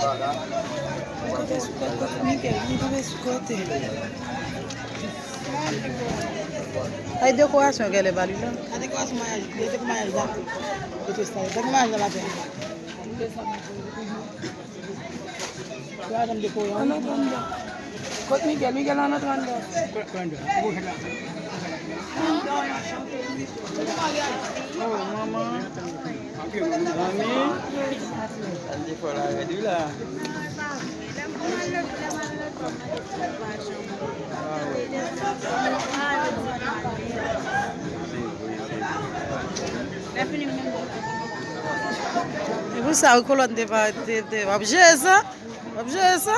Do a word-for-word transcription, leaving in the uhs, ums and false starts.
Mwen kanpe sou kote, Miguel, mwen kanpe sou kote. Ay, dekorasyon genlè ba li la. Sa dekorasyon maryaj, li te pou maryaj la. Li te sa, li te pou maryaj la maten. Yo pa janm dekore ann. Ann antre anndan. Kot Miguel? Miguel, ann antre anndan. Kot, kot anndan? Oh, manman. Zanmi. Sa n te fè la rèd wi la. E pou sa, wi, kolòn te pa, te, te, w ap jere sa? W ap jere sa?